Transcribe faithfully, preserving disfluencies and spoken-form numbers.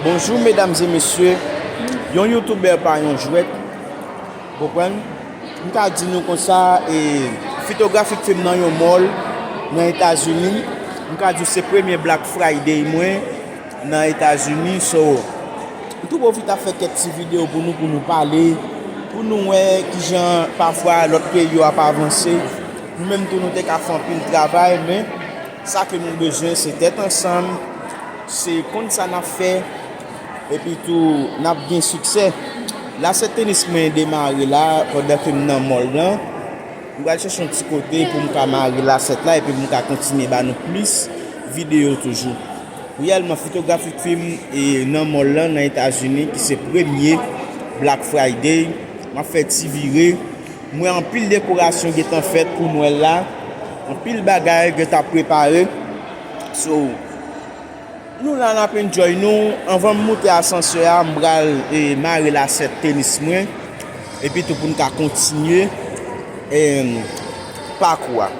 Bonjou medam e mesye, yon youtubè pa yon jwèt, konprann? M ka di nou konsa, e, Fitografik Film nan yon mall nan Etazini. M ka di w se premye Black Friday mwen nan Etazini, so m tou pwofite ap fè kèk ti videyo pou nou, pou nou pale, pou nou wè kijan pafwa lòt peyi yo ap avanse. Nou menm tou nou te ka fè anpil travay, men sa ke nou bezwen se tèt ansanm, se konn sa n ap fè, epi tou n ap gen siksè. Lasèt tenis mwen demare la pandan ke m nan mall lan. M pral chèche yon ti kote pou m ka mare lasèt la epi pou m ka kontinye ba nou plis videyo toujou. Reyèlman, Fitografik Film e nan mall lan nan Etazini ki se premye Black Friday. M ap fè ti vire. M wè anpil dekorasyon gentan fèt pou Nwèl la. Anpil bagay gentan prepare. So, nou la n ap enjoy nou. Anvan m moute asansè a, m pral e, mare lasèt tenis mwen. Epi tou pou n ka kontinye e, pakou a.